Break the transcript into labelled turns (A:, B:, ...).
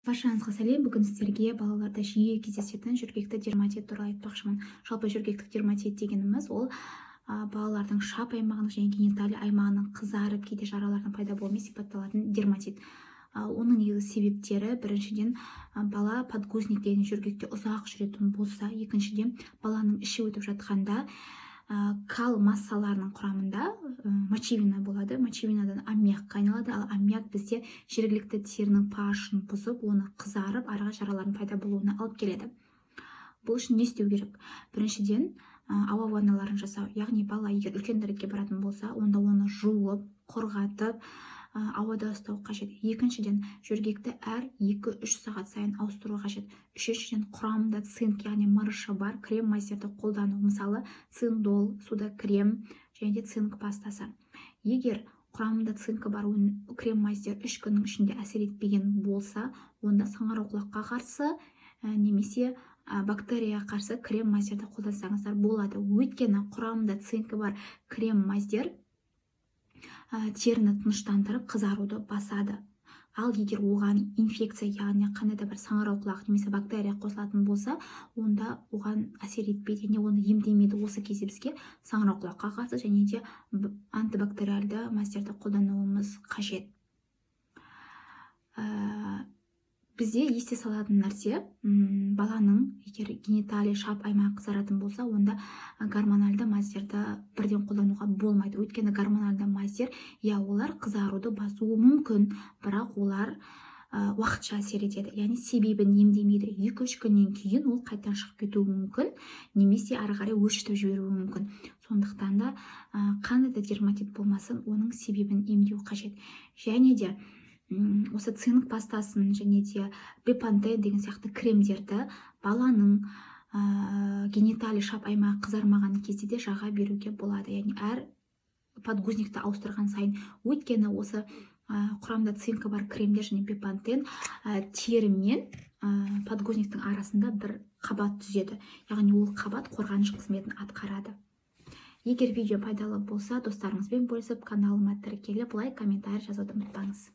A: Баршаңызға сәлем! Бүгін сіздерге балаларда жиі кездесетін жөргекті дерматит туралы айтпақшымын. Жалпы, жөргектік дерматит дегеніміз ол балалардың шап аймағының және гениталия аймағының қызарып, кейде жаралардың пайда болуымен сипатталатын дерматит. Оның негізгі себептері: біріншіден, бала подгузник деген жөргекте ұзақ жүретін болса, екіншіден, баланың іші өтіп жатқанда кал массаларының құрамында мочевина болады, мочевинадан аммиакқа айналады. Ал аммиак бізде жергілікті терінің pH-ын бұзып, оны қызарып, ары жаралардың пайда болуына алып келеді. Бұл үшін не істеу керек? Біріншіден, ауа ванналарын жасау, яғни бала егер үлкен дәретке баратын болса, онда оны жуып, құрғатып, ауада ұстау қажет. Екіншіден, жөргекті әр 2-3 сағат сайын ауыстыру қажет. Үшіншіден, құрамында цинк, яғни мырышы бар крем мазьдерді қолдану, мысалы, Циндол, Судокрем және де цинк пастасы. Егер құрамында цинкі бар крем мазьдер 3 күннің ішінде әсер етпеген болса, онда саңырауқұлаққа қарсы немесе бактерияға қарсы крем мазьдерді қолдансаңыздар болады. Өйткені құрамында цинкі бар крем мазьдер теріні тыныштандырып, қызаруды басады. Ал егер оған инфекция, яғни қандай да бір саңырауқұлақ немесе бактерия қосылатын болса, онда оған әсер етпейді және оны емдемейді. Осы кезде бізге саңырауқұлаққа қарсы және де антибактериалды мазьдерді қолдануымыз қажет. Бізде есте салатын нәрсе: баланың егер гениталия, шап аймағы қызаратын болса, онда гормональды мазьдерді бірден қолдануға болмайды. Өйткені гормональды мазьдер, иә, олар қызаруды басуы мүмкін, бірақ олар уақытша әсер етеді, яғни себебін емдемейді. 2-3 күннен кейін ол қайтадан шығып кетуі мүмкін немесе ары қарай өршітіп жіберуі мүмкін. Сондықтан да қандай да дерматит болмасын, оның себебін емдеу қажет. Және де осы цинк пастасын және де Бепантен деген сияқты кремдерді баланың гениталия, шап аймағы қызармаған кезде де жаға беруге болады, яғни әр подгузникті ауыстырған сайын. Өйткені осы құрамында цинкі бар кремдер және Бепантен тері мен подгузниктің арасында бір қабат түзеді, яғни ол қабат қорғаныш қызметін атқарады. Егер видео пайдалы болса, достарыңызбен бөлісіп, каналыма тіркеліп, лайк, комментарий жазуды ұмытпаңыз.